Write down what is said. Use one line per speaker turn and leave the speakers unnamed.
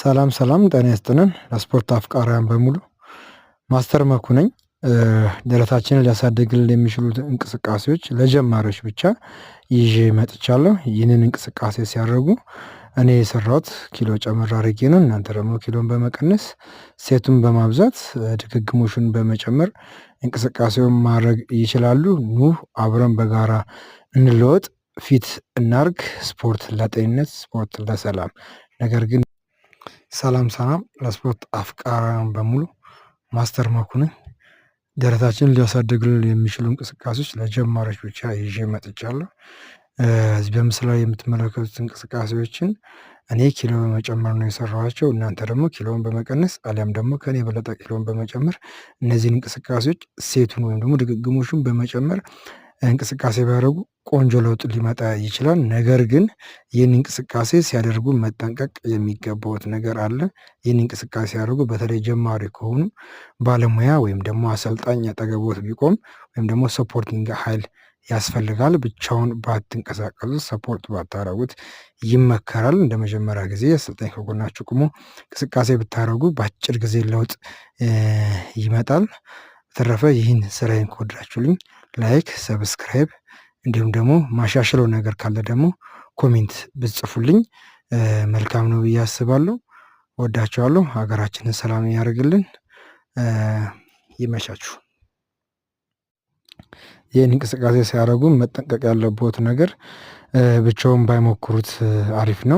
ሰላም ሰላም ጤና ይስጥልን ለስፖርት አፍቃሪያን በሙሉ፣ ማስተር መኩ ነኝ። ደረታችንን ሊያሳድግልን የሚችሉት እንቅስቃሴዎች ለጀማሪዎች ብቻ ይዤ መጥቻለሁ። ይህንን እንቅስቃሴ ሲያደርጉ እኔ የሰራሁት ኪሎ ጨምር አድርጌ ነው። እናንተ ደግሞ ኪሎን በመቀነስ፣ set ኡን በማብዛት፣ ድግግሞሹን በመጨመር እንቅስቃሴውን ማድረግ ይችላሉ። ኑ አብረን በጋራ እንለወጥ፣ fit እናርግ። ስፖርት ለጤንነት፣ ስፖርት ለሰላም። ነገር ግን ሰላም ሰላም ለስፖርት አፍቃሪያን በሙሉ፣ ማስተር መኩ ነኝ። ደረታችንን ሊያሳድግልን የሚችሉ እንቅስቃሴዎች ለጀማሪዎች ብቻ ይዤ መጥቻለሁ። እዚህ በምስሉ ላይ የምትመለከቱት እንቅስቃሴዎችን እኔ ኪሎ በመጨመር ነው የሰራኋቸው። እናንተ ደግሞ ኪሎን በመቀነስ አሊያም ደግሞ ከኔ የበለጠ ኪሎን በመጨመር እነዚህን እንቅስቃሴዎች set ኡን ወይም ደግሞ ድግግሞሹን በመጨመር እንቅስቃሴ ቢያደርጉ ቆንጆ ለውጥ ሊመጣ ይችላል። ነገር ግን ይህን እንቅስቃሴ ሲያደርጉ መጠንቀቅ የሚገባዎት ነገር አለ። ይህን እንቅስቃሴ ሲያደርጉ በተለይ ጀማሪ ከሆኑ ባለሙያ ወይም ደግሞ አሰልጣኝ አጠገቦት ቢቆም ወይም ደግሞ supporting ኃይል ያስፈልጋል። ብቻውን ባትንቀሳቀሱ፣ support ባታረጉት ይመከራል። እንደ መጀመሪያ ጊዜ አሰልጣኝ ከጎናችሁ ቆሞ እንቅስቃሴ ብታደርጉ በአጭር ጊዜ ለውጥ ይመጣል። በተረፈ ይህን ስራዬን ከወደዳችሁልኝ like፣ subscribe እንዲሁም ደግሞ ማሻሽለው ነገር ካለ ደግሞ comment ብትጽፉልኝ መልካም ነው ብዬ አስባለሁ። ወዳችኋለሁ። ሀገራችንን ሰላም ያደርግልን። ይመቻችሁ። ይህን እንቅስቃሴ ሲያደርጉ መጠንቀቅ ያለቦት ነገር ብቻውን ባይሞክሩት አሪፍ ነው።